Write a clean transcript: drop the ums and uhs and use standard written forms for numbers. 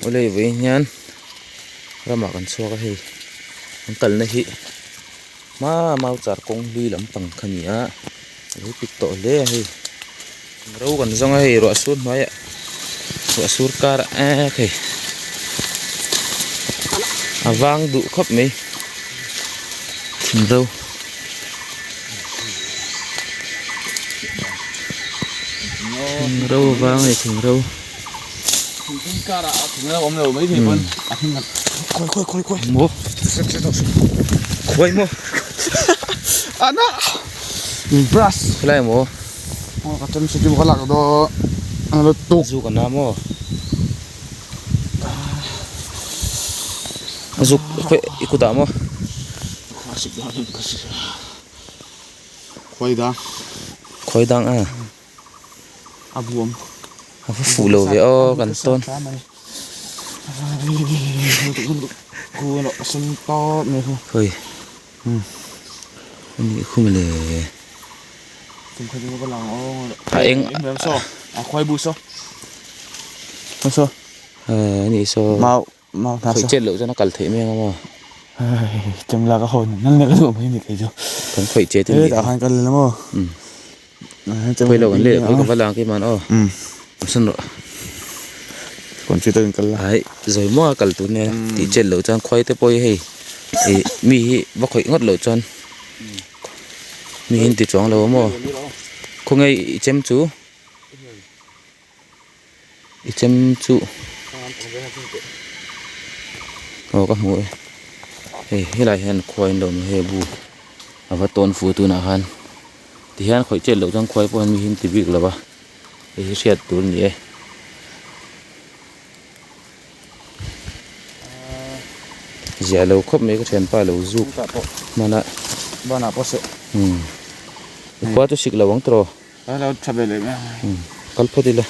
Awle vawiin hian ramah kan chhuak a hei an kalna hi hma mau char kawng hlui lampang kha a ni a a lo pik tawh hle a hei ro kan zawng a hei ruah sur hnuaiah ruah sur karah ek hei a vang duh khawp mai thingro. Thingro vang a ni thingro. Maw khawi maw khawilai maw zuk a na maw zuk khawi i kutah maw. Khawi dang a. A buam. A va fuh lo ve aw kan tawn. Khawi. Ani khum le. A eng. A khawi bu saw. Saw. Ani saw. Mau. Khawih chet loh chuan a kal theih mai ang a maw? Chem lak a hawn nan leh ka duh mai ni kei chu. Kan khawih chet in hetah khan kal ila maw? Khawih loh kan leh khawih ka va lang keimah aw. Awmsan rawh. Confi takin kal la. Ai zawi maw a kal tur nia tih chet loh chuan khuai te pawh hi hei ih mi hi va khawih ngawt loh chuan mi hi an ti chuang lo a maw? Khawnge i chem chu? I chem chu aw ka hmu e hei helai hian khuai an lo awm a hei bu a va tawn fu tunah khan tihian khawih chet loh chuan khuai pawh hian mi hi an ti bik lo va hei hi hriat tur a ni e. Ziah lo khawp mai ka thianpa lo zuk hman a umm khua chu sik lo ang tawh kal phawt ila.